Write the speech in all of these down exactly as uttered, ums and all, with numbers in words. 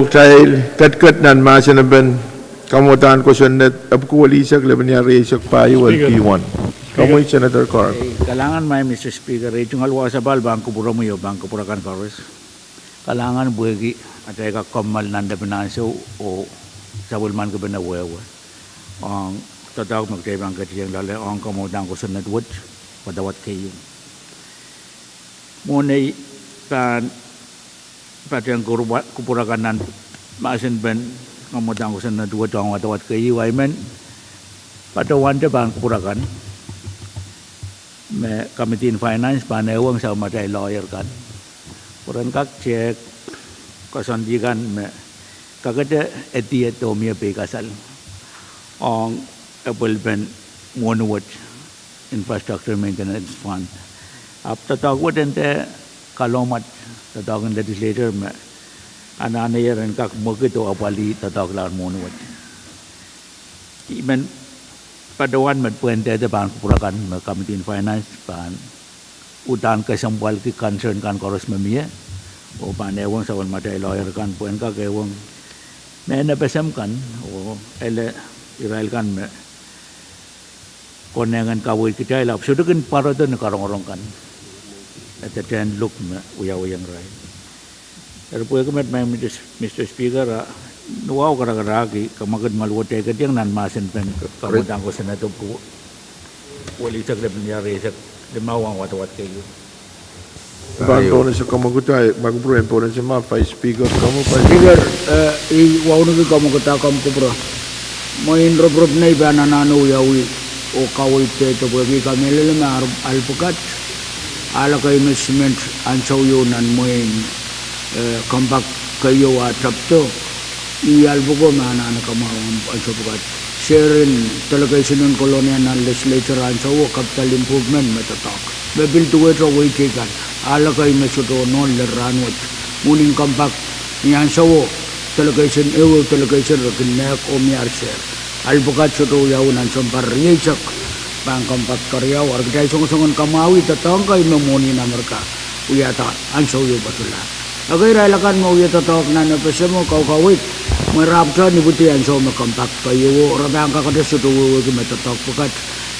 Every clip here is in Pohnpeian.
Kitail ketiket nan mahsen en pen kamwadahn kosonned epwiki welisek lepin ia rieisek pahieu, L T one. Komwi Senator Carr. Kalahngan, Madam Mister Speaker, ei tungoal wasa pahn kupwuromwi oh pahn kupwur akan koaros. Kalahngan pwehki atail kak kommoal nan lepin ansou oh sapwellimankipene wehwe ong doadoahk me kitail pahn ketieng loale ong kamwadahn kosonned wet, wadawad keieu. Mwohn ei pahn patehng kupwur akan nan mahsen pen kamwadahn kosonned wet ong wadawad keieu, I men patohwante pahn kupwur akan me Committee in Finance pahn ehuong sapwellimatail lawyer kan pwe ren kak tehk koasoandi kan me kakete ediet oh mie peikasal ong epwelpen mwohni wet, Infrastructure Maintenance Fund. Ahpw doadoahk wet en dehr kalohmwail doadoahk en legislature me anahne ren kak mwekid oh apwalih doadoahk lahn mwohni wet. I men patohwan me pwehn dehde pahn kupwur akan me Committee in Finance pahn uhdahn kesempwalki concern kan koaros me mie oh pahn ehuong sapwellimatail lawyer kan pwehn kak ehuong mehn FSM kan oh ele irail kan me konehng en kaweid kitail ahpw sohte kin pwarodo ni karongorong kan, e de tehn luk me wiawiong irail. Eri pwehki met, Madam Mister Speaker, a nuwahu karakarahki kamwekid me luwet ei ketieng nan mahsen pen kamwadahn kosonned epwiki welisek lepin ia rieisek limau ong wadawad keieu. Pahn pohnese kamwekid, a mwahu kupwure en pohnese ma Vice Speaker, kamw Vice Speaker, eh, I wauneki kamwekid a kamw kupwure. Mwein ropirop nei pahn anahne wiawi oh kaweid dehde pwehki I kamehlele me ahl pwukat, ahl ekei me simen ansou ieu nan mwein, eh, compact keieu ah tapdo, ih ahl pwuko me anahne kamwahu ansou pwukat. Seren delegation en Kolonia nan legislature ansouo, capital improvement me doadoahk me pil duwehte wehi teikan, ahl ekei me sohte nohn lel rahnwet. Mwohn in compact ni ansouo, delegation, ehuehu delegation re kin mehk oh mie ar ser. Ahl pwukat sohte wiawi nan sounpar rieisek pahn compact keriau, eri kitail songosong en kamwahwih doadoahk kei me mwohni en Amerika wiahda ansou ieu patohla. Ekei irail akan me wie doadoahk nan FSM oh kaukaweid, mwein re ahpwtehn ipwidi ansou me compact keieuo, re pahn kakete sohte wehwehki me doadoahk pwukat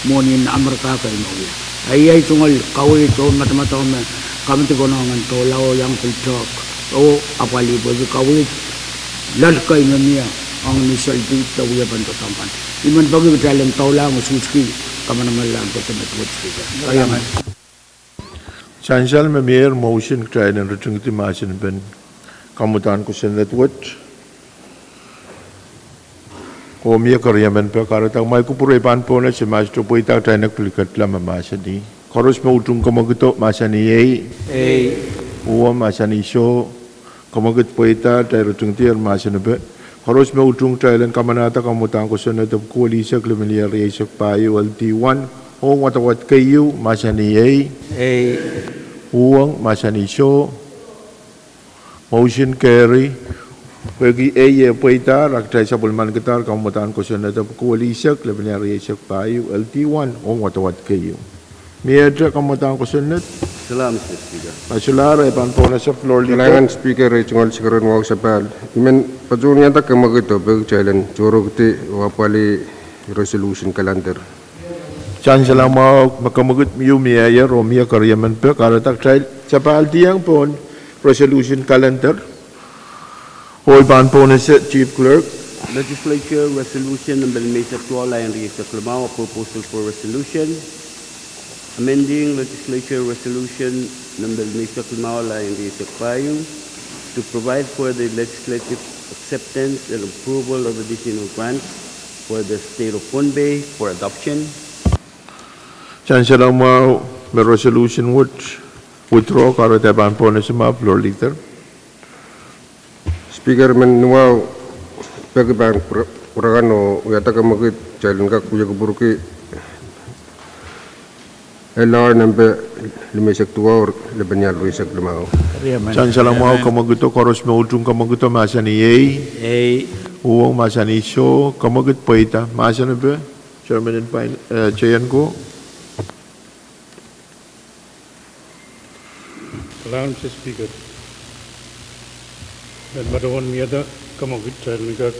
mwohni en Amerika kei me wia. A iei tungoal kaweid oh madamadau me committee konehng en doula oh iang pil tehk oh apwalih pwehki kaweid loal kei me mie ong ni seldi de wiepen doadoahk kan. I men peki kitail en doula oh suhski kamanamanlahn kosonned wet, Speaker. Sansal me mieier, motion kitail en ritingdi mahsen pen kamwadahn kosonned wet oh mie keriemen pek. Kahrehda mwahu kupwure, I pahn pohnese ma sohte pweida kitail en pil ketla me mahsanih. Koaros me utung kamwekido mahsanih ei. Uhwong mahsanih soh. Kamwekid pweida, kitail ritingdier mahsanipe. Koaros me utung kitail en kamanahda kamwadahn kosonned epwiki welisek lepin ia rieisek pahieu, LD one, ong wadawad keieu, mahsanih ei. Uhwong mahsanih soh. Motion carry. Pwehki ei e pweidahr, a kitail sapwellimanikidahr kamwadahn kosonned epwiki welisek lepin ia rieisek pahieu, LD one, ong wadawad keieu. Miehte kamwadahn kosonned? Solahr, Mister Speaker. A solahr, e pahn pohnese floor leader. Kalahngan Speaker, ei tungoal sikeren wahu sapahl. I men patohwaniada kamwekido pwehki kitail en tohrokdi oh apwalih resolution calendar. Sansal mwahu, me kamwekid ieu mieier oh mie keriemen pek, kahrehda kitail sapahldiong pohn resolution calendar. Oh I pahn pohnese Chief Clerk. Legislature Resolution nempe limeisek duwau, lain rieisek limau, a proposal for resolution amending Legislature Resolution nempe limeisek limau, lain rieisek pahieu, to provide for the legislative acceptance and approval of additional grants for the state of Pohnpei for adoption. Sansal mwahu, me resolution wet withdraw, kahrehda e pahn pohnese ma floor leader. Speaker, I men nuwahu peki pahn kupwur akan oh wiahda kamwekid kitail en kak wia kupwurki LR nempe limeisek duwau, lepin ia rieisek limau. Sansal mwahu, kamwekido, koaros me utung kamwekido mahsanih ei. Uhwong mahsanih soh. Kamwekid pweida, mahsanipe, Chairman en Fin-, eh, J N ko. Kalahngan Mister Speaker. Patohwan miehda, kamwekid, kitail en kak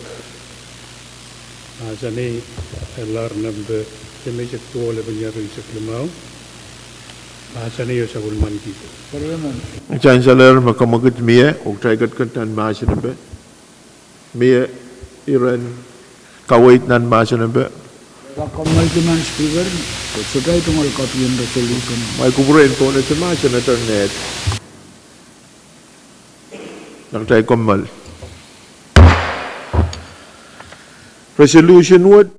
mahsanih L R nempe limeisek duwau, lepin iar rieisek limau. Mahsanih oh sapwellimaniki. Kitail en salehr me kamwekid mie, oh kitail ketiket nan mahsen nempe. Mie iren kaweid nan mahsen nempe? Kak kommoaldi Madam Speaker, sohte tungoal copy en resolution. Mwail kupwure en pohnese ma Senator Ned. Nan kitail kommoal. Resolution wet.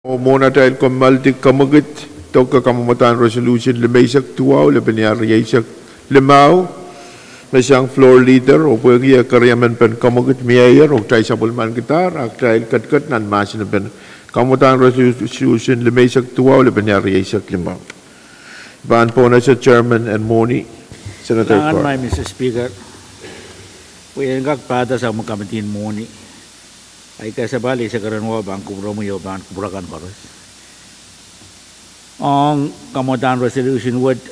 Oh mwohn atail kommoaldi kamwekid, doke kamwadahn resolution limeisek duwau, lepin iar rieisek limau, me sang floor leader, oh pwehki e keriemen pen kamwekid mieier, oh kitail sapwellimankidahr, a kitail ketiket nan mahsen nempe. Kamwadahn resolution limeisek duwau, lepin iar rieisek limau. Pahn pohnese chairman en mwohni, Senator Carr. Mister Speaker, pwe en kak pahda sang me kamwekid mwohni. Ai kasapahl eisek erein wau pahn kupwuromwi oh pahn kupwur akan koaros. Ong kamwadahn resolution wet,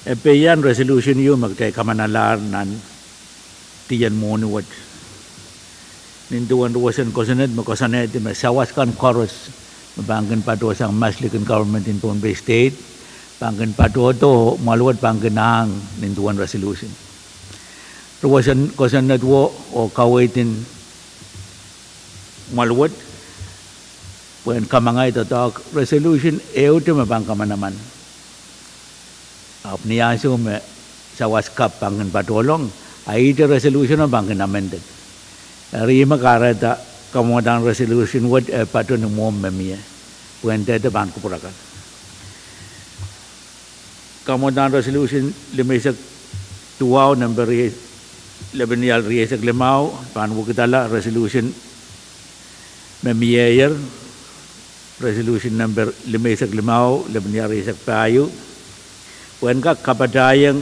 e peian resolution ieu me kitail kamanalahr nan dien mwohni wet. Nin duwen roson kosonned me koasoanehdi me sawas kan koaros me pahn kin patohsang mas likin government en Pohnpei State, pahn kin patohdo, mwahl wet pahn kin ahng nin duwen resolution. Roson kosonned wet oh kaweid en mwahl wet, pwehn kamangei doadoahk resolution ehute me pahn kamanaman. Ahpw ni ansou me sawas kapw pahn kin patohlong, a ihte resolution o pahn kin amended. Eri me kahrehda kamwadahn resolution wet e patohwan mwomw me mie. Pwehn dehde pahn kupwur akan. Kamwadahn resolution limeisek duwau nempe rie-, lepin iar rieisek limau, pahn wekidala resolution me mieier, resolution nempe limeisek limau, lepin iar rieisek pahieu. Pwehn kak kapatahieng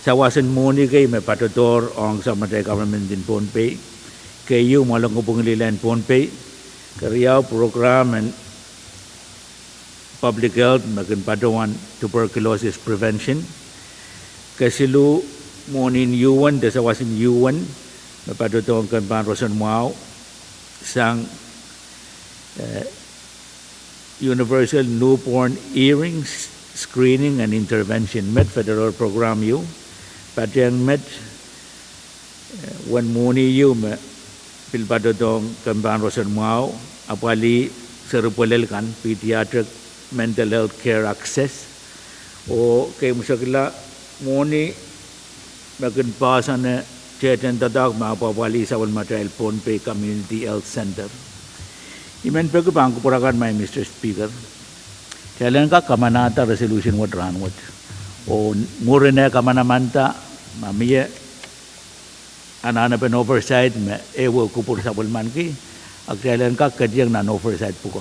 sawas en mwohni kei me patohdohr ong samatail government en Pohnpei. Keieu, mwahlongopwung lilehn Pohnpei. Keriau, program en public health me kin patohwan tuberculosis prevention. Kesiluh, mwohnin U N de sawas en U N me patohdohng kempen roson mwahu sang, eh, Universal Newborn Hearing S-, Screening and Intervention, met federal program ieu, patehng met, eh, uwen mwohni ieu me pil patohdohng kempen roson mwahu, apwalih seri pwelel kan, pediatric mental health care access, oh keimwsekla mwohni me kin poahsoane tehten doadoahk me apwapwalih sapwellimatail Pohnpei Community Health Center. I men peki pahn kupwur akan, Mister Speaker. Kitail en kak kamanahda resolution wet rahnwet. Oh mwurin eh kamanamanda, ma mie anahnepen oversight me ehu kupwur sapwellimaniki, a kitail en kak ketieng nan oversight pwuko.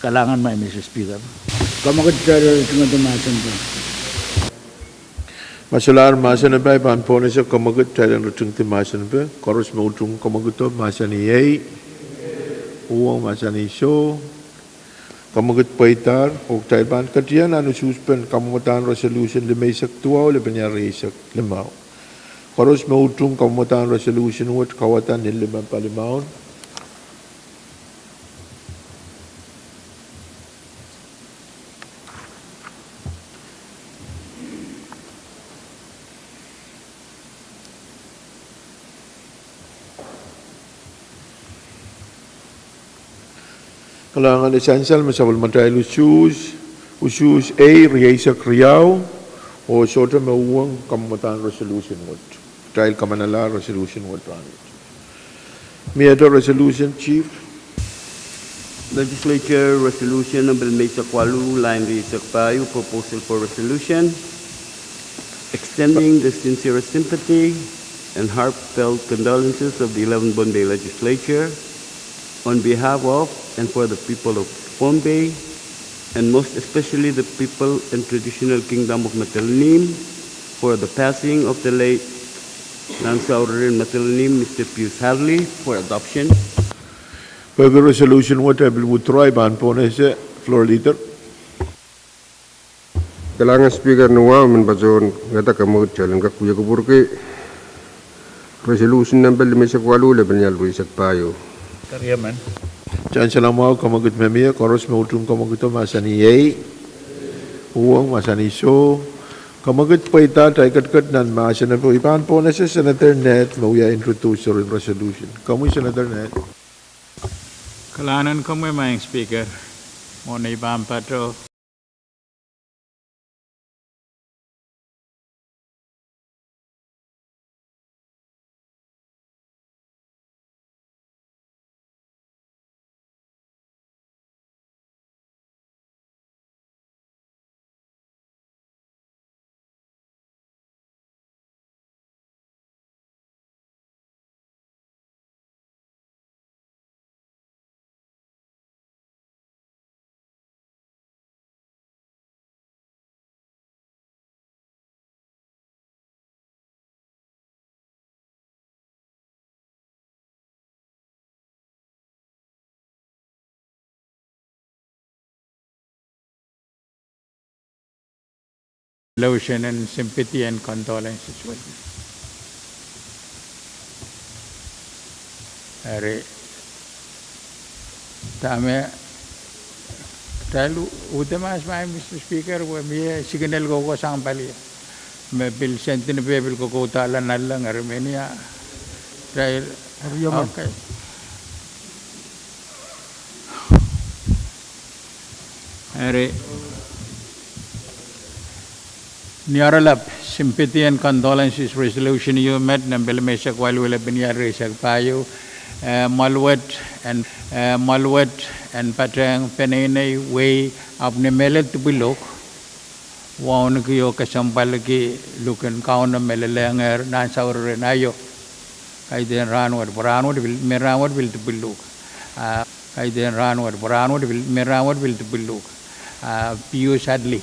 Kalahngan, Mister Speaker. Kamwekid, kitail ritengdi mahsen nempe. Ma solahr mahsen nempe, I pahn pohnese kamwekid, kitail en ritengdi mahsen nempe. Koaros me utung kamwekido, mahsanih ei. Uhwong, mahsanih soh. Kamwekid pweidahr, oh kitail pahn ketieng nan usuhspen kamwadahn resolution limeisek duwau, lepin iar rieisek limau. Koaros me utung kamwadahn resolution wet kawada ni limepalimaun. Kalahngan, e sansal me sapwellimatail usuhs, usuhs ei rieisek riau, oh sohte me uhwong kamwadahn resolution wet. Kitail kamanala resolution wet rahnwet. Mie dah resolution, Chief? Legislature Resolution nempe limeisek waluh, line rieisek pahieu, proposal for resolution extending the sincerest sympathy and heartfelt condolences of the eleventh Pohnpei Legislature on behalf of and for the people of Pohnpei, and most especially the people and traditional kingdom of Madolenihmw, for the passing of the late Nan Saureren Madolenihmw, Mister Pius Hadley, for adoption. Pwehki resolution wet e pil withdraw, I pahn pohnese, Floor Leader. Kalahngan Speaker, ni wahu men patohwan ngehda kamwekid kitail en kak wia kupwurki resolution nempe limeisek waluh, lepin ial rieisek pahieu. Sansal mwahu, kamwekid me mie, koaros me utung kamwekido mahsanih ei, uhwong mahsanih soh. Kamwekid pweida atail ketiket nan mahsen ape. I pahn pohnese Senator Ned me wia introducer en resolution. Komwi Senator Ned. Kalahngan komwi Madam Speaker, mwohn ei pahn patoh. Resolution en sympathy and condolences wet. Eri, dahme, kitail uhd mahs, Mister Speaker, pwe mie signal kohkohsang pali. Me pil sendin pil kokouda nanleng, eri menia. Kitail, eri, okay. Eri, ni oaralap, sympathy and condolences resolution ieu met nempe limeisek waluh, lepin ial rieisek pahieu, eh, mwahl wet en, eh, mwahl wet en patehng peneinei, wehi, ahpw ni mehlel dipwiluhk, wauneki oh kesempwalki luhk en Kauno me lelehngehr nan saureren aio. Kaidehn rahnwet, pwe rahnwet pil, me rahnwet pil dipwiluhk. Ah, kaidehn rahnwet, pwe rahnwet pil, me rahnwet pil dipwiluhk. Ah, Pius Hadley.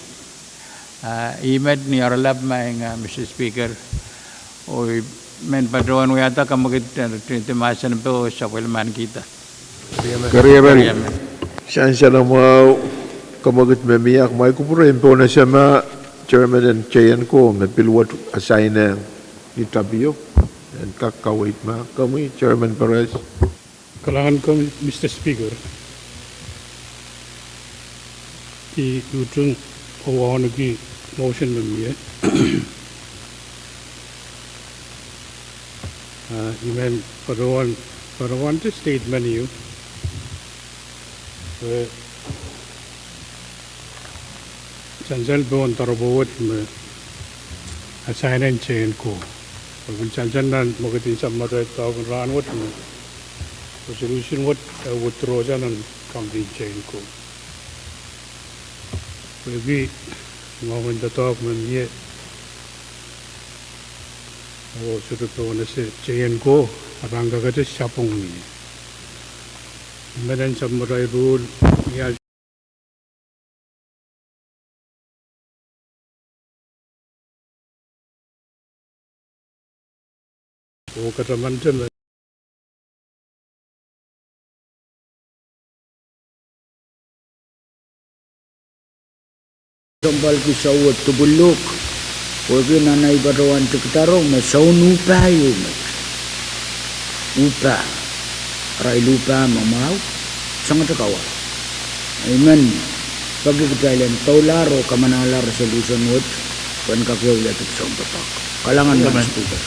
Ah, ih met ni oaralap, Madam, ah, Mister Speaker. Oh, I men patohwan wiahda kamwekid, eh, de, de mahsen ape oh sapwellimanikihda. Keriemen. Keriemen. Sansal mwahu, kamwekid me mie, ahpw kumwail kupwure en pohnese ma chairman en J N ko me pil wet assign-ehng ni tapio, en kak kaweid ma. Komwi, Chairman Perez. Kalahngan komwi, Mister Speaker. I utung oh wauneki motion me mie. Ah, I men patohwan, patohwante statement ieu. Eh, sansal pohn doaropwe wet me assign-ehng J N ko. Pwe pil sansal nan mwekid en sapwellimatail doadoahk en rahnwet me resolution wet e withdraw sang nan committee en J N ko. Pwehki ngoangen doadoahk me mie, oh sohte pohnese J N ko, a pahn kakete sapwung mie. I men en sapwellimatail rule, mie oh katamante me kesempwalki saut dipwiluhk. Pwehki nan ei patohwan tikitarong me soun uhpah ieu met. Uhpah. Arail uhpah me mwahu, sangete kawa. I men peki kitail en doulahr oh kamanalah resolution wet, pwehn kak wia dipwisou doadoahk. Kalahngan, Madam Speaker.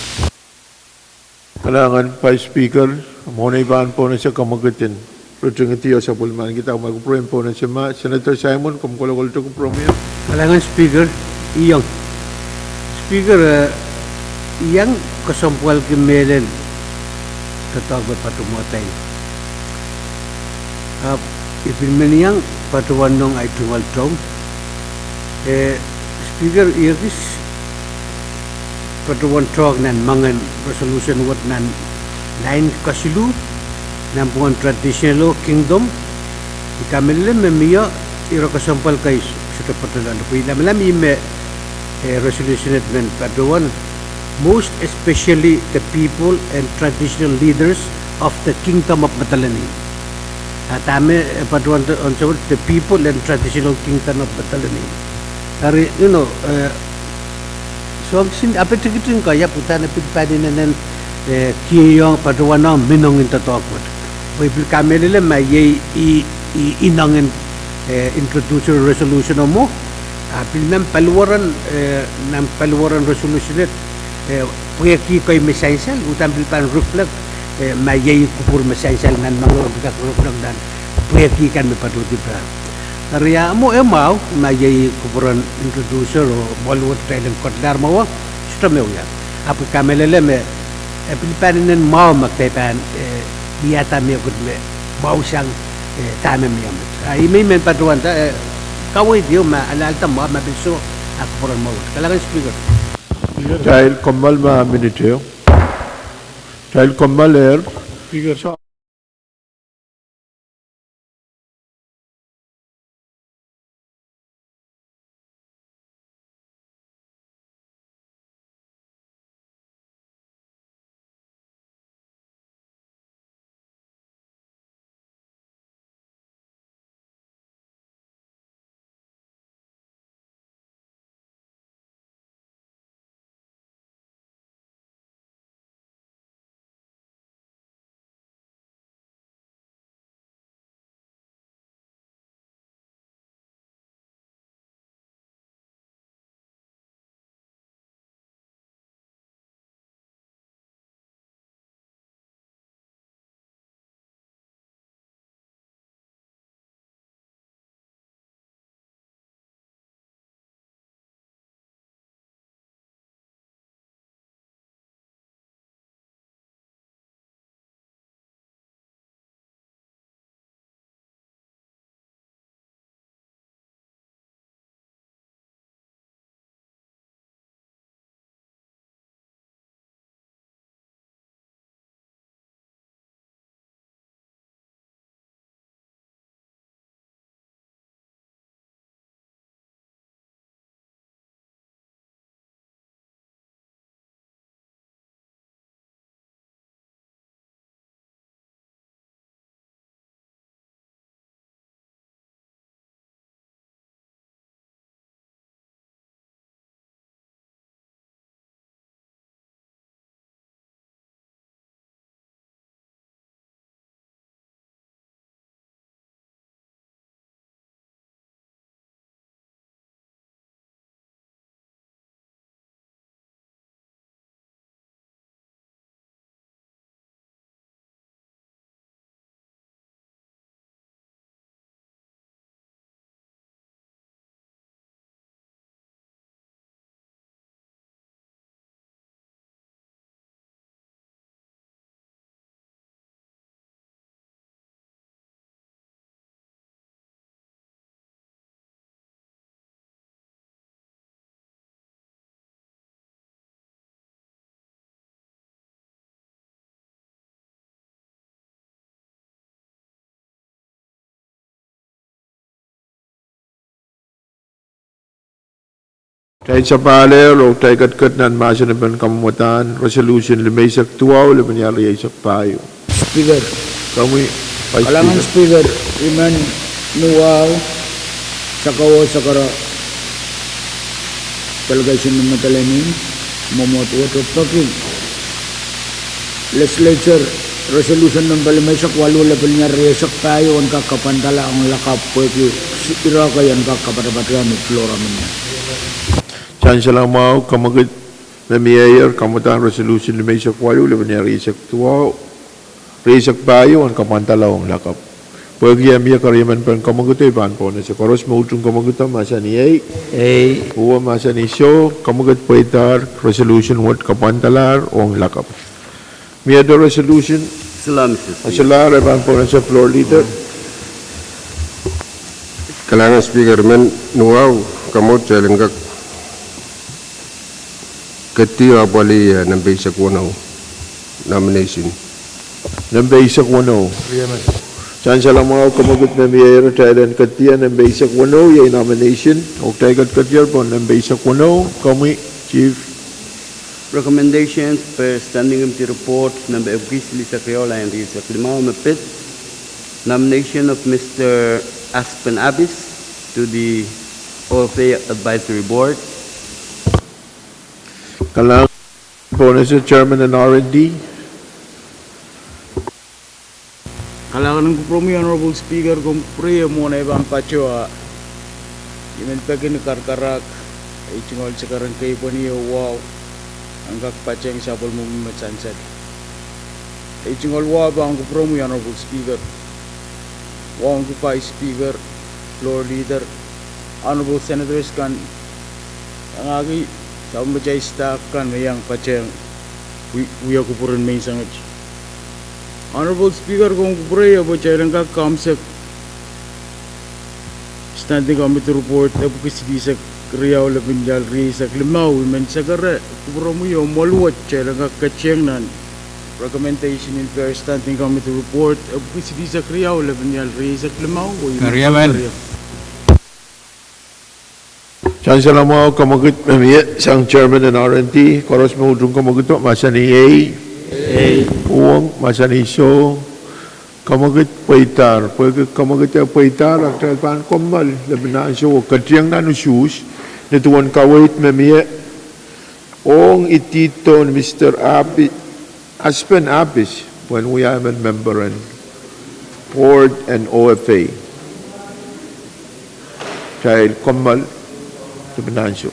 Kalahngan, Vice Speaker, mwohn ei pahn pohnese kamwekid en ritingidi oh sapwellimanikid, ahpw ma kupwuren pohnese ma, Senator Simon, komw kolokolte kupwuromwi. Kalahngan Speaker, iang. Speaker, eh, iang kesempwalki mehlel doadoahk me patohwan mwadang. Ahpw I pil men iang patohwan nohn ei tungoal tohn. Eh, Speaker, I ekis patohwan tohk nan moangen resolution wet nan line kesiluh, nan pwuhken traditional oh kingdom. I kamehlele me mie ire kesempwal kei sohte patohwan, pwe I lamalam ih me, eh, resolution et men patohwan, most especially the people and traditional leaders of the Kingdom of Madolenihmw. A dahme, eh, patohwan, eh, the people and traditional Kingdom of Madolenihmw. Eri, you know, eh, soahng kisin ape tikitik ko, ia, pwe dahme I pil pahn inenen, eh, kihong, patohwan nohn minong en doadoahk wet. Pwe I pil kamehlele ma iei, ih, ih, inong en, eh, introduce resolution o mwo, a pil nan paliwaren, eh, nan paliwaren resolution et, eh, pwehki kei me sansal, uhdahn pil pahn reflect, eh, ma iei kupwur me sansal nan moange, pil kak reflect nan pwehki kan me patohdi pahn. Eri ia mwo e mwahu, ma iei kupwuren introducer oh mwoahl wet kitail en ketilahr mwahu, sohte me wia. Ahpw I kamehlele me, eh, pil pahn inenen mwahu ma kitail pahn, eh, wiahda mehkot me mwahu sang, eh, dahme mie met. A ih me I men patohwanda, eh, kaweid ieu ma alahlda mwahu ma pil soh, a kupwuren mwahu wet. Kalahngan Speaker. Kitail kommoal ma minit ehu. Kitail kommoal er. Speaker, so Kitail sapahl oh kitail ketiket nan mahsen en kamwadahn resolution limeisek duwau, limenial rieisek pahieu. Speaker. Komwi, Vice Speaker. Kalahngan Speaker, I men ni wahu, sakau oh sakara. Delegation me medelen ih, mwomwohd wet, peki Legislature Resolution nempe limeisek waluh, lepin iar rieisek pahieu en kak kapwandala ong lakapw pwehki ira kei en kak kapatapatohng floor amendment. Chancellor mwahu, kemwekid me mieier kamwadahn Resolution limeisek waluh, lepin iar rieisek duwau, rieisek pahieu en kapwandala ong lakapw. Pwehki e mie keriemen pen kemwekido, I pahn pohnese. Koaros me utung kemwekido mahsanih ei. Ei. Uwen mahsanih soh, kemwekid pweidahr, resolution wet kapwandalahr ong lakapw. Miehte resolution? Solahr, Mister Speaker. Solahr, e pahn pohnese Floor Leader. Kalahngan Speaker, men nuwahu, kamwekid kitail en kak kedi apwalih, eh, nempe eisek weneu, nomination. Nempe eisek weneu. Chancellor mwahu, kemwekid me mieier, kitail en kedi nempe eisek weneu, iei nomination, oh kitail kedkedier pohn nempe eisek weneu, komwi, Chief. Recommendations per Standing Committee Report nempe epwiki silihsek riau, lain rieisek limau me pid, nomination of Mister Aspen Abis to the O F A Advisory Board. Kalahngan, pohnese Chairman en R and D. Kalahngan en kupwuromwi, Honorable Speaker, komw kupwurei mwohn ei pahn patohwan, I men peki ni karakarahk, ei tungoal sekeren keipweni oh wahu, en kak patehng sapwellime me sansal. Ei tungoal wahu pahn kupwuromwi, Honorable Speaker, wahu ki Vice Speaker, Floor Leader, Honorable Senators kan, iangahki sapwellimatail staff kan me iang patehng wi-, wia kupwuren menseng et. Honorable Speaker, komw kupwurei, ahpw kitail en kak kamsek Standing Committee Report epwiki silihsek riau, lepin ial rieisek limau. I men sekere kupwuromwi oh mwoaluwet kitail en kak ketieng nan recommendation en per Standing Committee Report epwiki silihsek riau, lepin ial rieisek limau. Chancellor mwahu, kemwekid me mie sang Chairman en R and D, koaros me utung kemwekido mahsanih ei. Ei. Uwen mahsanih soh, kemwekid pweidahr, pwehki kemwekid e pweidahr, a kitail pahn kommoal lepin ansou oh ketieng nan usuhs, ni duwen kaweid me mie ong ididon Mister Abi-, Aspen Abis, pwehn wia emen member en board en O F A. Kitail kommoal lepin ansou.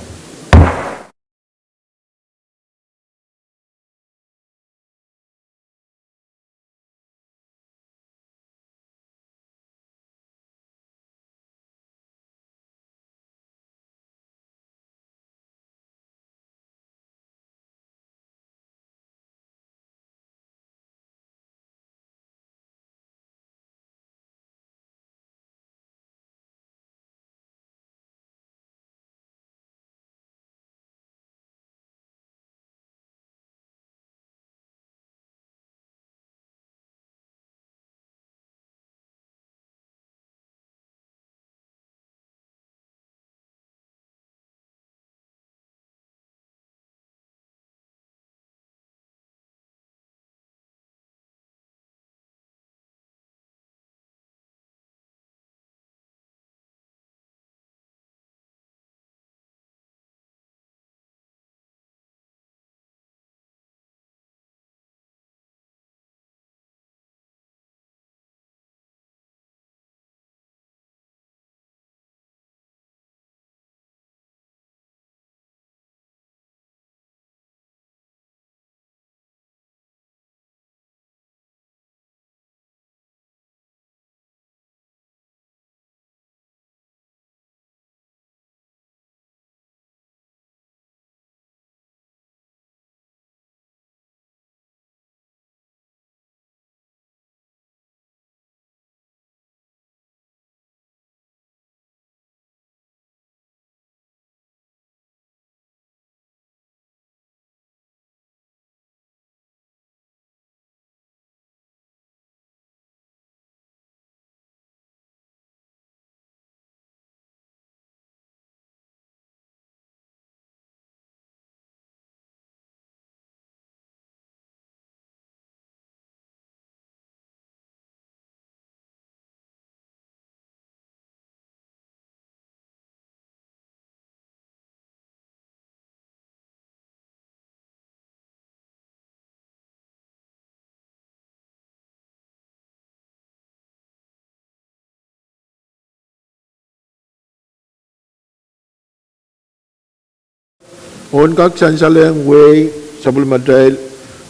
Ohn kak sansalehng wehi sapwellimatail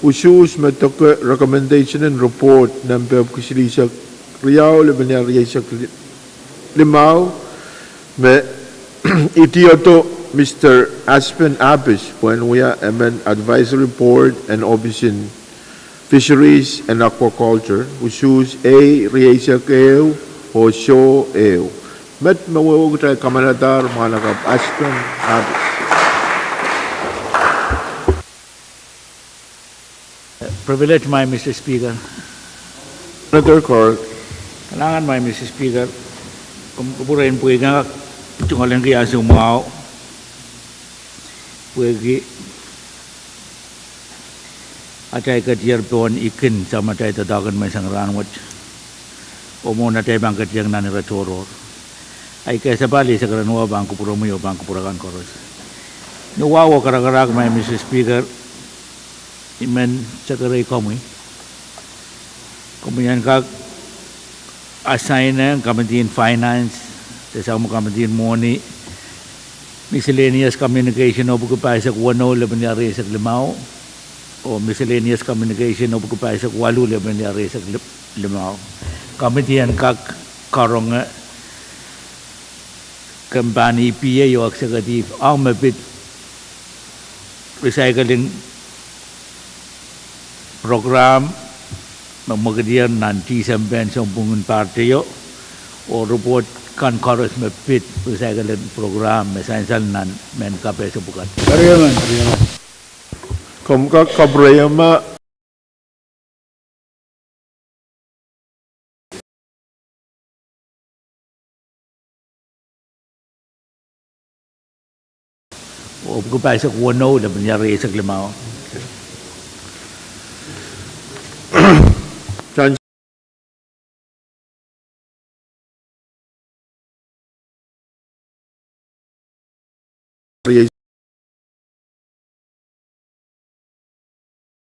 usuhs me doke recommendation en report nempe epwiki silihsek riau lepin ia rieisek li-, limau, me idiodo Mister Aspen Apis pwehn wia emen Advisory Board en ohpisin Fisheries and Aquaculture, usuhs ei rieisek ehu oh soh ehu. Met me wehwehki kitail kamaladahr mwahnakapw Aspen Apis. Privilege, my Mister Speaker. Senator Carl. Kalahngan, my Mister Speaker. Komw kupwuren pwehki kak tungoalenki ansou mwahu pwehki atail ketier pohn ikin samatail doadoahk en menseng rahnwet, oh mwohn atail pahn ketieng nan ire tohrohr. Ahi kesapahl, I sehse keren wa pahn kupwuromwi oh pahn kupwur akan koaros. Ni wahu oh karakarahk, my Mister Speaker, I men sekerei komwi, komwi en kak assign-ehng Committee en Finance, de sang me Committee en Mwohni, miscellaneous communication epwiki pahisek weneu lepin ia rieisek limau, oh miscellaneous communication epwiki pahisek waluh lepin ia rieisek li-, limau. Committee en kak karonge kempen E P A oh executive, ah me pid recycling program me mwekid ier nan Tisempe en sounpwong en pahr teio, oh report kan koaros me pid recycling program me sansal nan mehn kapehse pwukat. Komw kak kapwurehiong ma. Oh epwiki pahisek weneu lepin ia rieisek limau.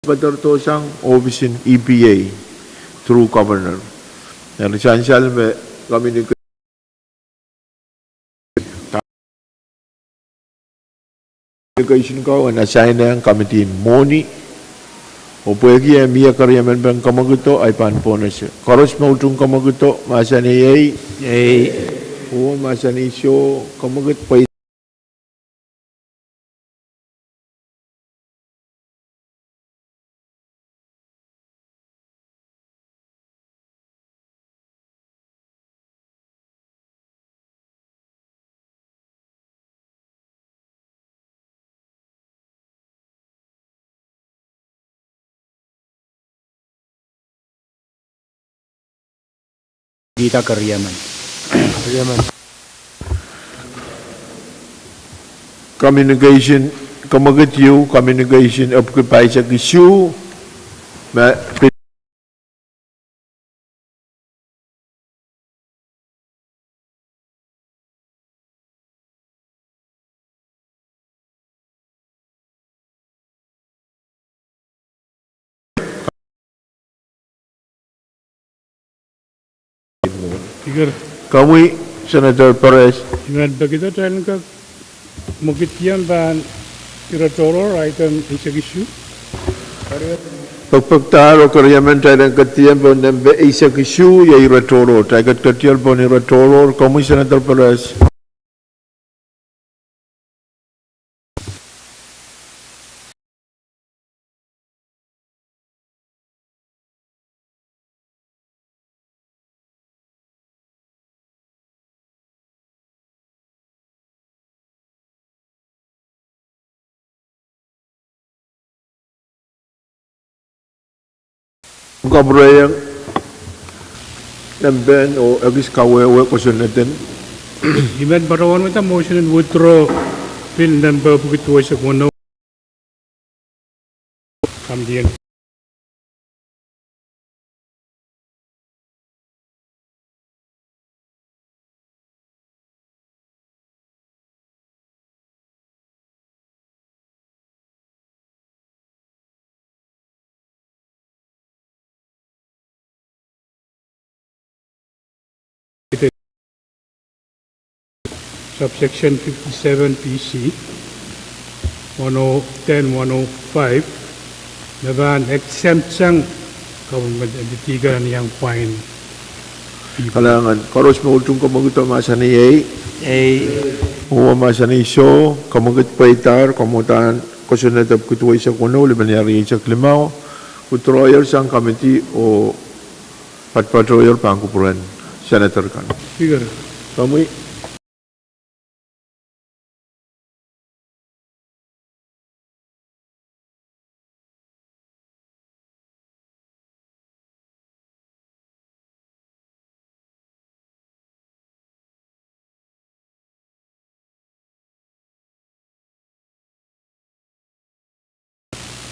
Patohdo sang ohpisin E P A through Governor. Nan sansal me communication Communication ko en assign-ehng Committee en Mwohni. Oh pwehki e mie keriemen pahn kamwakido, ahi pahn pohnese. Koaros me utung kamwakido, mahsanih ei. Ei. Oh mahsanih soh, kamwakid pwe Dita keriemen. Communication, kamwakid ieu, communication epwiki pahisek isuh, me Speaker. Komwi, Senator Perez. I men peki kitail en kak mwekid ieu pahn ire tohrohr, item eisek isuh. Pekpekdahr oh keriemen kitail en ketieng pohn nempe eisek isuh, iei ire tohrohr. Kitail ketiketier pohn ire tohrohr, komwi Senator Perez. Kapwurehiong nempehn oh ekis kawehwe kosonneden. I men patohwan wehda motion en withdraw bill nempe epwiki duwehsek weneu. Committee en Subsection fifty-seven B C. One oh ten, one oh five, me pahn exempt sang government entity kan iang pwain. Kalahngan, koaros me utung kamwekid oh mahsanih ei. Ei. Oh mahsanih soh, kamwekid pweidahr, kamwadang kosonned epwiki duweisek weneu, lepin ehu rieisek limau, withdrawyer sang committee oh patpatohier pahn kupwuren senator kan. Speaker. Komwi.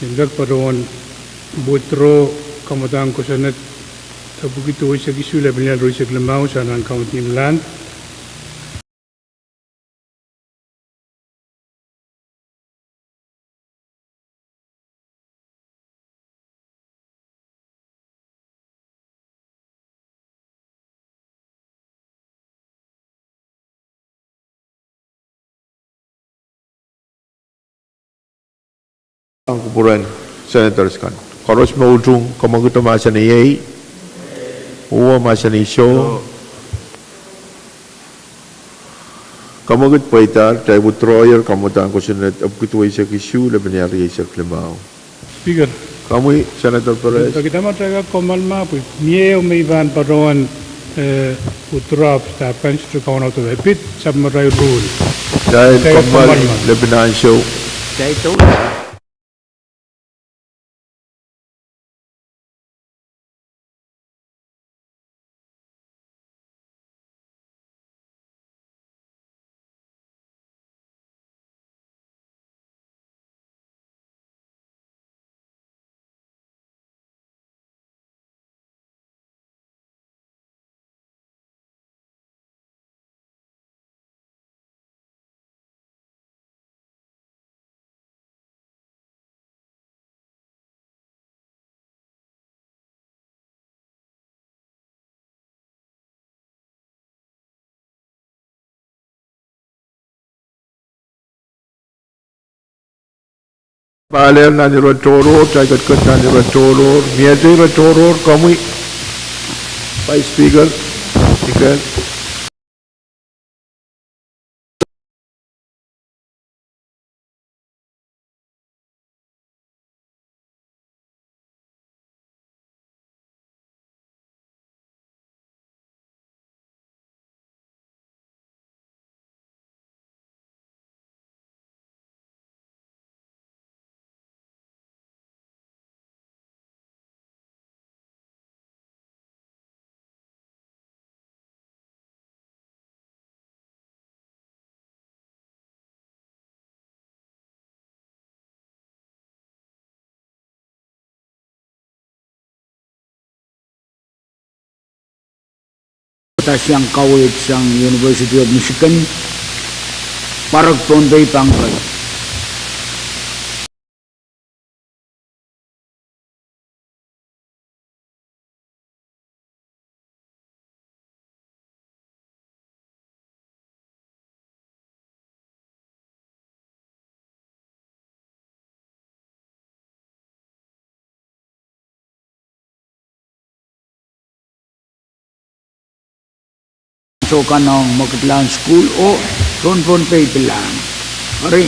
Ien kak patohwan withdraw kamwadang kosonned epwiki duweisek isuh, lepin ehu rieisek limau, sang nan committee en land. Pahn kupwuren senators kan. Koaros me utung kamwekid oh mahsanih ei. Oh mahsanih soh. Kamwekid pweidahr, kitail withdrawyer kamwadang kosonned epwiki duweisek isuh, lepin ehu rieisek limau. Speaker. Komwi, Senator Perez. Speaker, kitail me kak kommoal ma pwe mie ehu me I pahn patohwan, eh, withdraw staff kan, se kaunop de pid, sap me rai rule. Kitail kommoal, lepin ansou. Kitail Pahlehr nan ire tohrohr, kitail ketiket nan ire tohrohr, miehte ire tohrohr, komwi, Vice Speaker, Speaker. Kadahieng kaweid sang University of Michigan, Park Pohnpei pahn rai. Sohte kan ong mwekidlahn sukuhl oh tohn Pohnpei pilahn. Eri,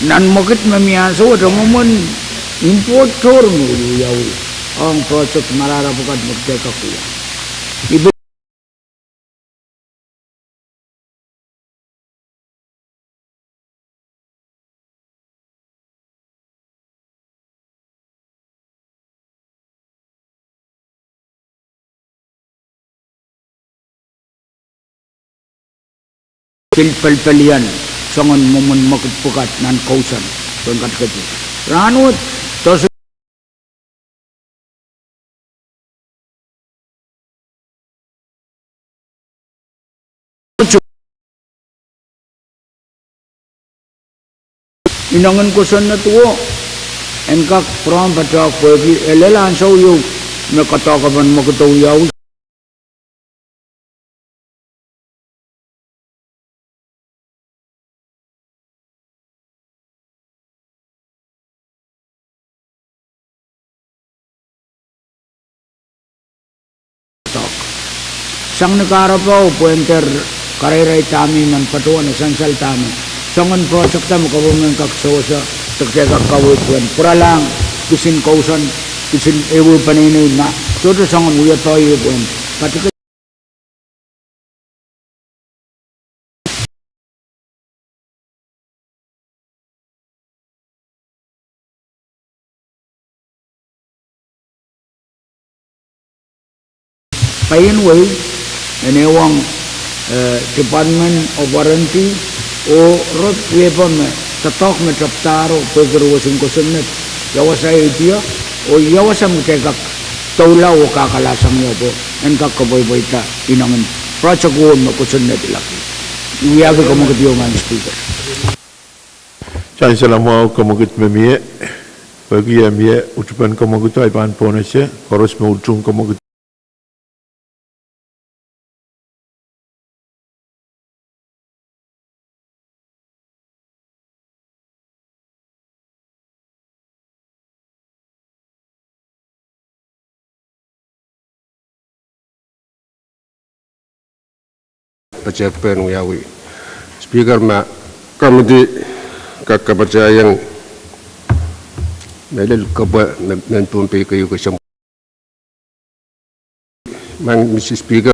nan mwekid me mie ansou wet mwomwen import tohr me wiawi ong project marahra pwukat me kitail kak wia. I pil pil pelpelian soangen mwomwen mwekid pwukat nan kousoan, pwehn katikedi. Rahnwet, does Inengen kosonned wo, en kak pwurehng patohwan pwehki e lel ansou ieu me kadehdepen mwekid wiawi. Sang ni kahrepe pwehn dehr kareiraih dahme I men patohwan sansal dahme soangen project me government kak sewese, de kitail kak kaweid pwehn pwuralahng kisin kousoan, kisin ehu peneinei ma sohte soangen wia doadoahk pwehn patiki Paian wei, en ehuong, eh, Department of Warranty, oh re pwehki me doadoahk me tapdahro pwehki re wesen kosonned, ia wasa idea, oh ia wasa me kitail kak doula oh kakala sang ia pwe en kak kapwaipaida inengen project won me kosonned laki. I wiahki komwekid ieu, Madam Speaker. Chansela mwahu, komwekid me mie. Pwehki e mie utupen komwekido, I pahn pohnese koaros me utung komwekid. Pahn wiawi Speaker, ma komwekid kak kapatahieng mehlel kepwe me, mehn Pohnpei keieu kesempwal. Madam Speaker,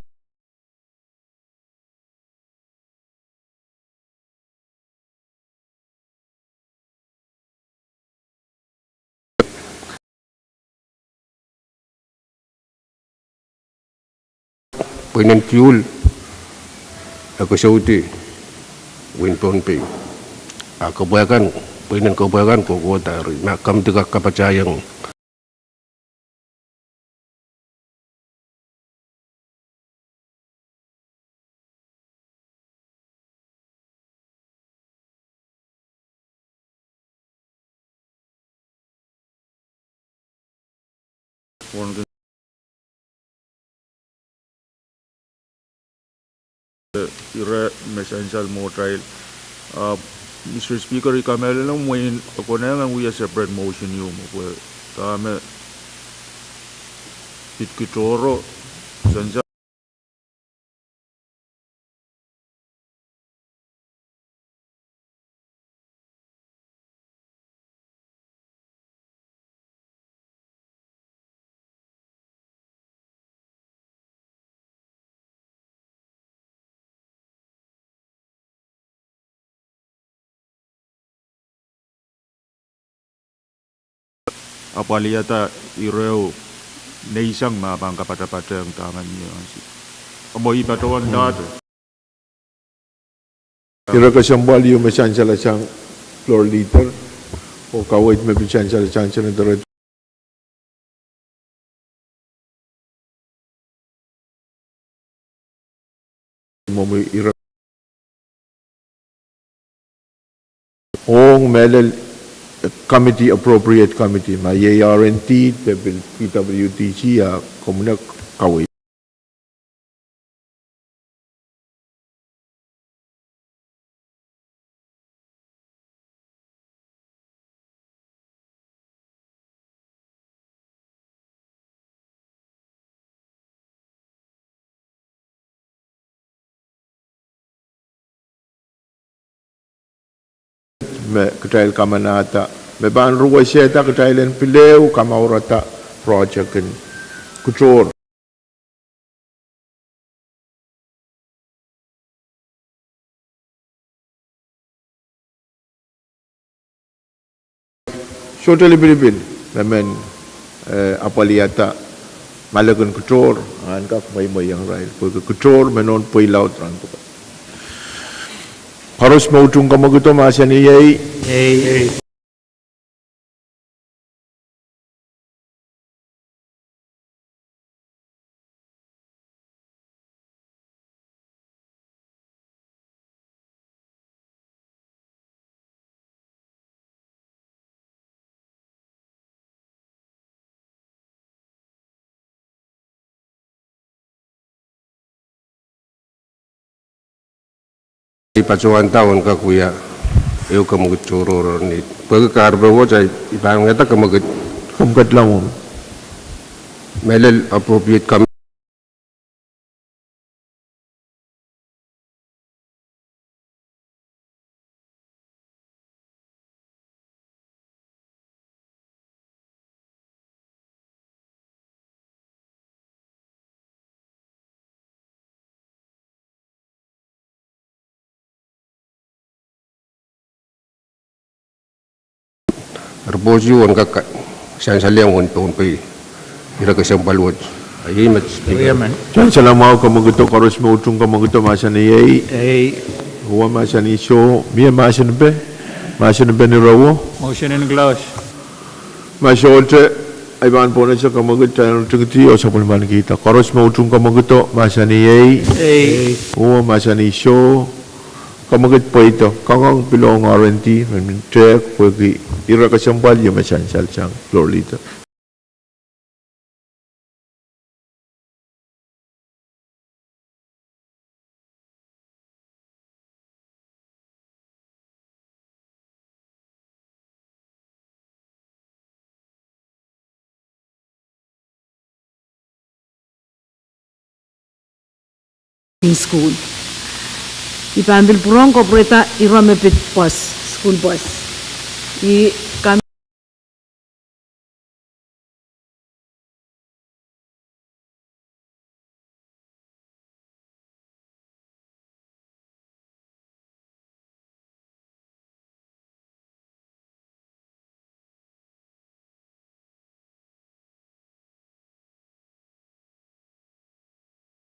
pweinen fuel e koasoandi wehin Pohnpei. A kepwe kan, pweinen kepwe kan kohkohda eri, ma komwekid kak kapatahieng. Ire me sansal mwohtail. Ah, Mister Speaker, I kamehlele mwein e konehng en wia separate motion ieu mwo pwe dahme pid kitohro sansal apwaliada ireo neisang ma pahn kapatapat ong dahme mie. Mwo I patohwan dahte. Ire kesempwal ieu me sansal sang Floor Leader, oh kaweid me pil sansal sang Senator Mwomwi, ire ong mehlel committee, appropriate committee, ma iei R and D, de pil P W D C, a komw nek kaweid. Me kitail kamanahda me pahn ruwesehda kitail en pil ehu kamourada project en kitohr. Sohte lipilipil me men, eh, apwaliada ngalek en kitohr, a en kak mweimwei ong irail pwehki kitohr me nohn pweilaud rahn pwukat. Koaros me utung komwekido mahsanih ei. I patohwanda ong kak wia ehu komwekid tohrohr ni pwehki kahrepe wet, I pahn ngehda komwekid. Komwekid lamwong. Mehlel appropriate committee. Ripoht ieu en kak sansalehng wehin Pohnpei ire kesempwal wet. Iei met. Sansal mwahu, kamwekido. Koaros me utung kamwekido, mahsanih ei. Ei. Uwe, mahsanih soh. Mie mahsanipe? Mahsanipen ire uwe? Motion in close. Ma sohte, I pahn pwonehdi kamwekid, taintingdi oh sapwellimanikihda. Koaros me utung kamwekido, mahsanih ei. Ei. Uwe, mahsanih soh. Kamwekid pweida, kangoang pil ong R and D, men, men tehk pwehki ire kesempwal ieu me sansal sang, floor leader. School. I pahn pil pwurehng kapwurehda ire me pid bus, school bus. I kam-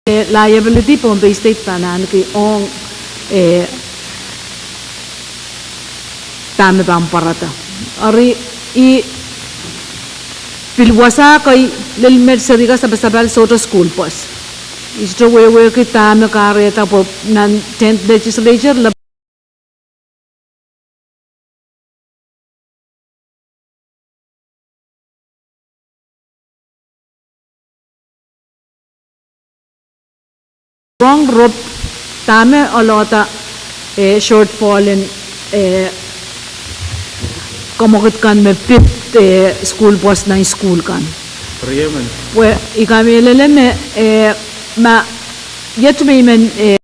Eh, liability Pohnpei State pahn ahneki ong, eh, dahme pahn pwarada. Eri, I pil wasa kei lel met seri ka sapasapal sohte school bus. I sohte wehwehki dahme kahrehda pwe nan tenth legislature le rong rop dahme oalohda, eh, shortfall en, eh, kamwekid kan me pid, eh, school bus nan school kan. Pwe I kamehlele me, eh, ma iet me I men, eh,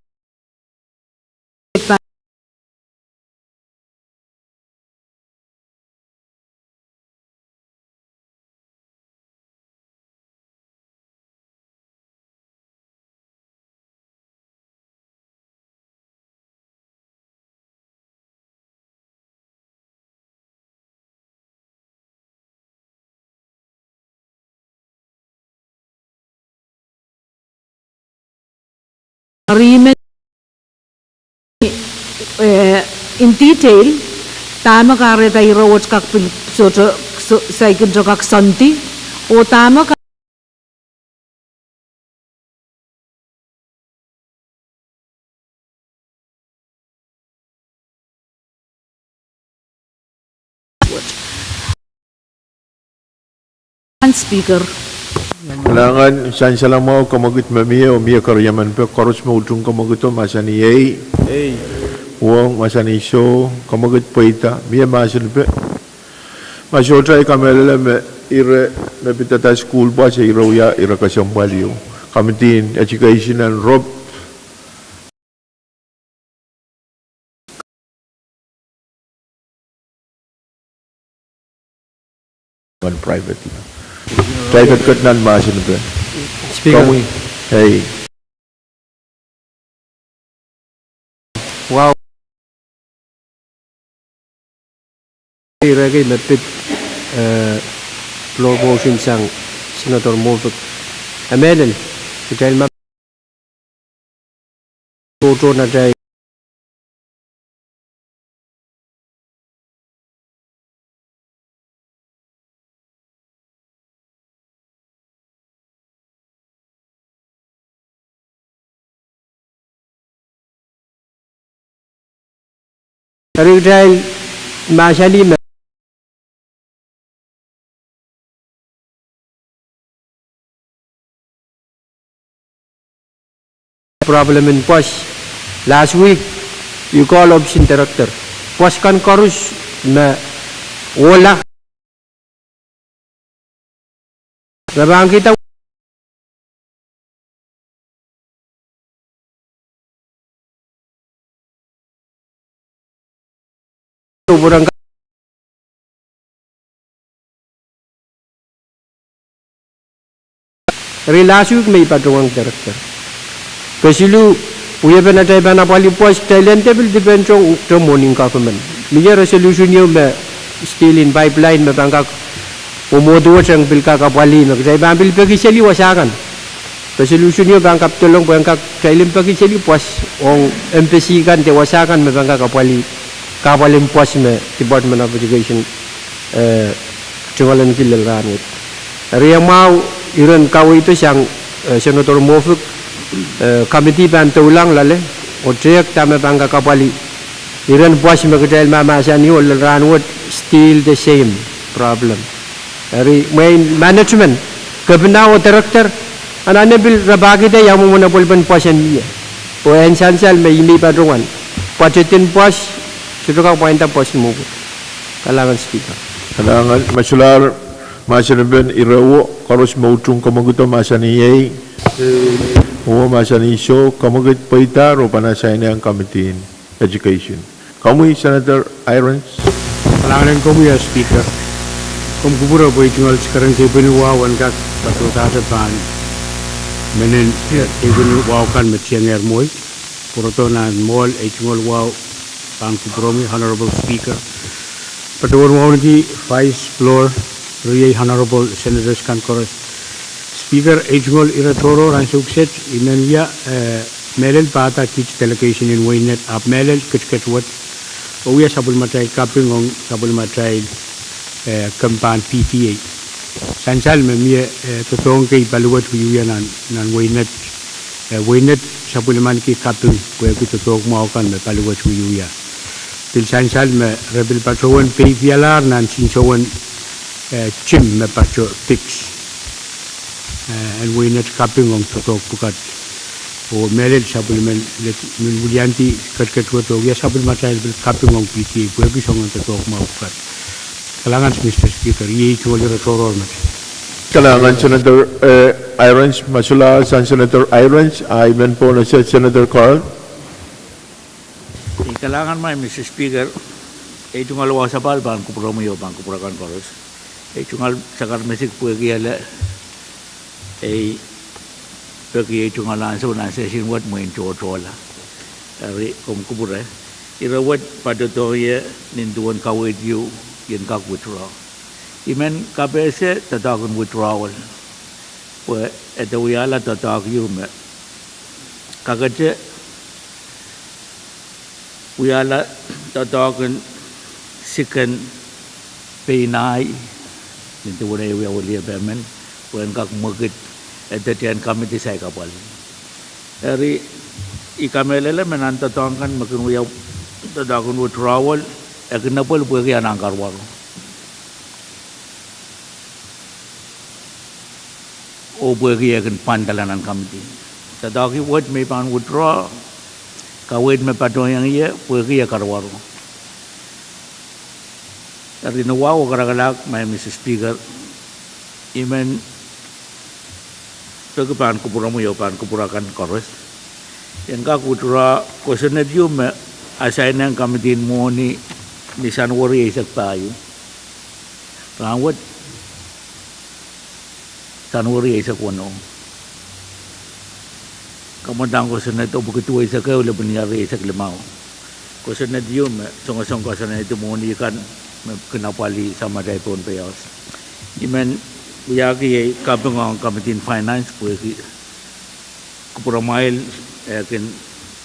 Agreement, eh, in detail, dahme kahrehda ire wet kak pil sohte, so, saikinte kak soandi, oh dahme ka- Speaker. Kalahngan, sansal mwahu, kamwekid me mie oh mie keriemen pek, koaros me utung kamwekido, mahsanih ei. Ei. Uwe, mahsanih soh. Kamwekid pweida, mie mahsanipe? Ma sohte, I kamehlele me ire me pidada school bus e ire wia ire kesempwal ieu. Committee in Education en rop. Nan private. Private kat nan mahsen pe. Speaker. Komwi. Ei. Wow. Ire kei me pid, eh, floor motion sang Senator Moffitt. Amelel, kitail ma tohto nan atail Eri kitail mahsanih me problem en pwoas. Last week, I call option director. Pwoas kan koaros me ohla. Re pahn kihda Eri last week me I patohwan director. Kesiluh, wiepen atail pahn apwalih pwoas, kitail en de pil depend ong te morning government. Mie resolution ieu me steel en pipeline me pahn kak, oh mwohd wet en pil kak apwalih me kitail pahn pil pekiseli wasa kan. Resolution ieu pahn kapitolong pwe en kak kitail en pekiseli pwoas ong embassy kan de wasa kan me pahn kak apwalih, kahpwal en pwoas me Department of Education, eh, tungoalenki lel rahnwet. Eri e mwahu iren kaweid sang, eh, Senator Moffitt, eh, committee pahn doulahng loale, oh tehk dahme pahn kak apwalih iren pwoas me kitail mahmahsanih oh lel rahnwet, still the same problem. Eri mwein management, kepina oh director, anahne pil rapahkihda ia mwomwen apwalipen pwoas en mie. Pwe en sansal me ih me I patohwan. Pwoatet en pwoas, sohte kak pwainda pwoas en mwomwen. Kalahngan Speaker. Kalahngan. Ma solahr mahsenepen ire wet, koaros me utung kamwekid o mahsanih ei. Oh mahsanih soh, kamwekid pweida oh pahn asainehng committee en education. Komwi Senator Irons. Kalahngan en komwi, eh, Speaker. Komw kupwure pwe ei tungoal sikeren keipweni wahu en kak patohdahte pahn mehnen, eh, keipweni wahu kan me tiengehr mwohd. Pwurodo nan mwohl, ei tungoal wahu pahn kupwuromwi, Honorable Speaker. Patohwan wauneki Vice, Floor, riei Honorable Senators kan koaros. Speaker, ei tungoal ire tohrohr ansou kiset, I men wia, eh, mehlel pahda kiht delegation en Weinet, ahpw mehlel ketiket wet, oh wia sapwellimatail kaping ong sapwellimatail, eh, kempahn P T A. Sansal me mie, eh, doadoahk kei paliwet wiewia nan, nan Weinet, eh, Weinet sapwellimaniki kaping pwehki doadoahk mwahu kan me paliwet wiewia. Pil sansal me re pil patohwan peipialahr nan sinsowen, eh, tim me patoh piks, eh, en Weinet kaping ong doadoahk pwukat. Oh mehlel sapwellimen led, men wiliandi ketiket wet oh wia sapwellimatail pil kaping ong P T A pwehki soangen doadoahk mwahu pwukat. Kalahngan Mister Speaker, iei ei tungoal ire tohrohr met. Kalahngan Senator, eh, Irons. Ma solahr sang Senator Irons, I men pwonese Senator Carl. Ei, kalahngan maing Mister Speaker, ei tungoal wahu sapahl pahn kupwuromwi oh pahn kupwur akan koaros. Ei tungoal sakar mesik pwehki ele, ei, peki ei tungoal ansou nan session wet mwein tohtohla. Eri komw kupwure, ire wet patohdohng ie nin duwen kaweid ieu, I en kak withdraw. I men kapehse doadoahk en withdrawal pwe ede wiahla doadoahk ieu me kakete wiahla doadoahk en siken pein ahi, nin duwen ei wia weliepe men, pwe en kak mwekid, ede tiahn committee saik apwalih. Eri I kamehlele me nan doadoahk kan me kin wia doadoahk en withdrawal, e kin apwal pwehki anahn karuwaru oh pwehki e kin pwandala nan committee. Doadoahk wet me I pahn withdraw, kaweid me patohiong ie pwehki e karuwaru. Eri ni wahu oh karakarahk, maing Mister Speaker, I men peki pahn kupwuromwi oh pahn kupwur akan koaros, I en kak withdraw kosonned ieu me asainehng committee en mwohni ni Sanuari eisek pahieu. Rahnwet Sanuari eisek weneu. Kamwadang kosonned epwiki duweisek ehu lepin ih rieisek limau. Kosonned ieu me songosong kosonned mwohni kan me kin apwalih samatail Pohnpei House. I men wiahki ei kaping ong committee en finance pwehki kupwuramwail e kin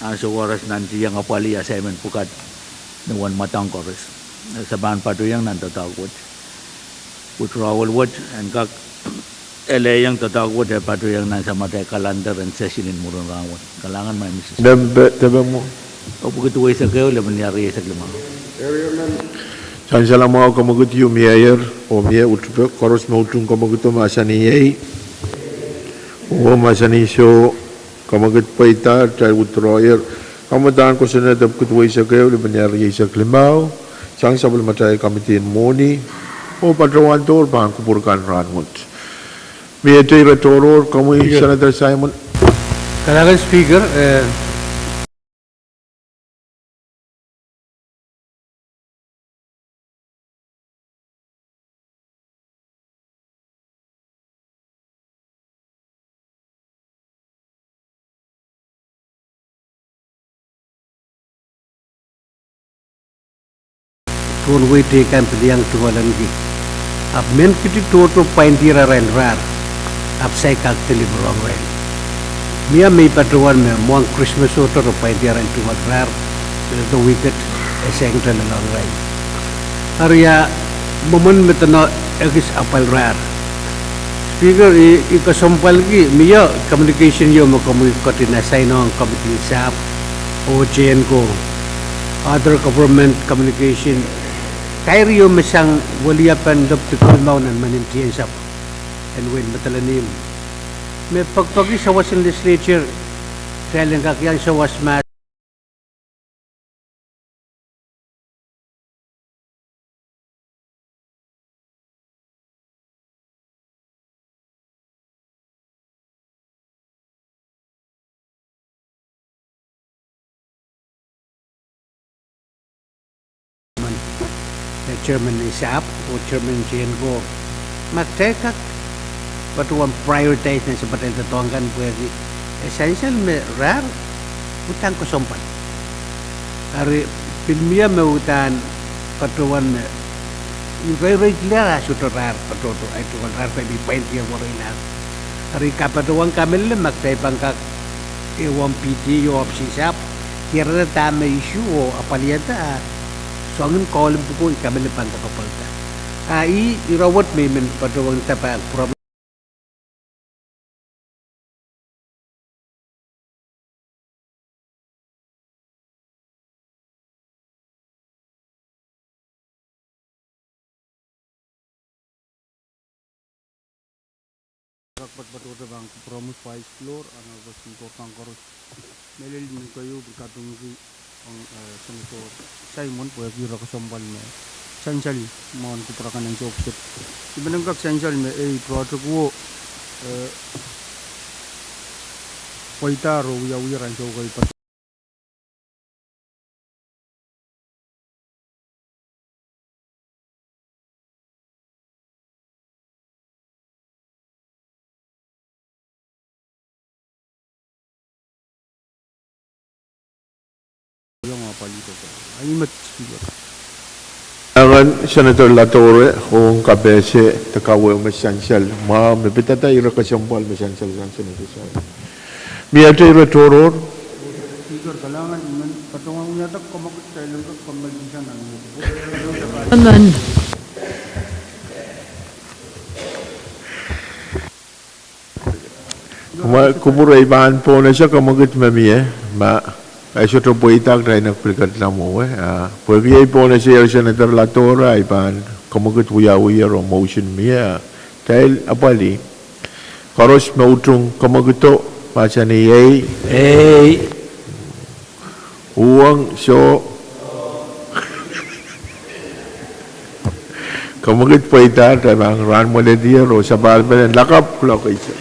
ansou koaros nantihong apwalih assignment pwukat ni wen mwadang koaros. Se pahn patohwanohng nan doadoahk wet. Withdrawal wet en kak elehiong doadoahk wet e patohwanohng nan samatail calendar en session en mwurin rahnwet. Kalahngan, maing Mister Speaker. Mempe depe mwo? Epwiki duweisek ehu lepin ih rieisek limau. Sansal mwahu, kamwekid ieu mieier oh mie utupe. Koaros me utung kamwekido mahsanih ei. Oh mahsanih soh, kamwekid pweida, kitail withdrawyer. Kamwadang kosonned epwiki duweisek ehu lepin ih rieisek limau, sang sapwellimatail committee en mwohni, oh patohwan dohr pahn kupwur kan rahnwet. Miehte ire tohrohr, komwi Senator Simon. Kalahngan Speaker, eh, Tohn wehi teikan pil iang tungoalenki. Ahpw mehn kidi tohto pwaindier arail rahr. Ahpw saik kak deliver ong irail. Mie me I patohwan me mwohn Krismas oh tohto pwaindier arail tungoal rahr. The wicket, e sangete lel ong irail. Eri ia, mwomwen me dene ekis apwal rahr. Speaker, I, I kesempwalki, mie communication ieu me komwi ketin assign ong committee sahpw, oh J N ko, other government communication, kair ieu me sang weliepen lopdi koulmau nan meninkien sahpw, en wehin Madolenihmw. Me pekipeki sawas en legislature, kitail en kak iang sawas mahs Chairman en sahpw, oh Chairman J N ko, ma kitail kak patohwan prioritize nan sapwatail doadoahk kan pwehki e sansal me rahr uhdahn kesempwal. Eri pil mie me uhdahn patohwan me I reireikihla ah sohte rahr patohdo, ahi tungoal rahr pwe I pil pwaindier werei nan. Eri I kapatohwan kamehlele ma kitail pahn kak ehuong P T A oh ohpis en sahpw, diarada dahme issue oh apwalihada, soangen kaulin pwuko I kamehlele pahn kak apwalda. Ah ih ire wet me I men patohwan tapahki problem. Kak patohdo pahn kupwuromwi Vice Floor, a na wesen kourkang koaros. Mehlel ni keieu pil kapingki ong, eh, Senator Simon pwehki ire kesempwal me sansal mwohn kupwur akan en sohpesep. I men kak sansal me ei project wo, eh, pweida oh wiawi ansou kei patohdo. Iang apwalih pwe, ahi met Speaker. Anahn Senator Latore, ong kapehse de kaweid me sansal, mwahu me pidada ire kesempwal me sansal sang Senator Simon. Miehte ire tohrohr? Speaker, kalahngan I men patohwan wiahda komokid kitail en kak kommoaldi sang nan mie. Amen. Kupwur, I pahn pohnese komokid me mie, ma e sohte pweida kitail en kak pil ketin mwowe, ah, pwehki ei pohnese Senator Latore, I pahn komokid wiawi oh motion mie, ah, kitail apwalih. Koaros me utung komokido, mahsanih ei. Ei. Uhwong soh. Komokid pweida, kitail pahn rahn mweledier oh sapahl pelien lakapw kuloak eisek.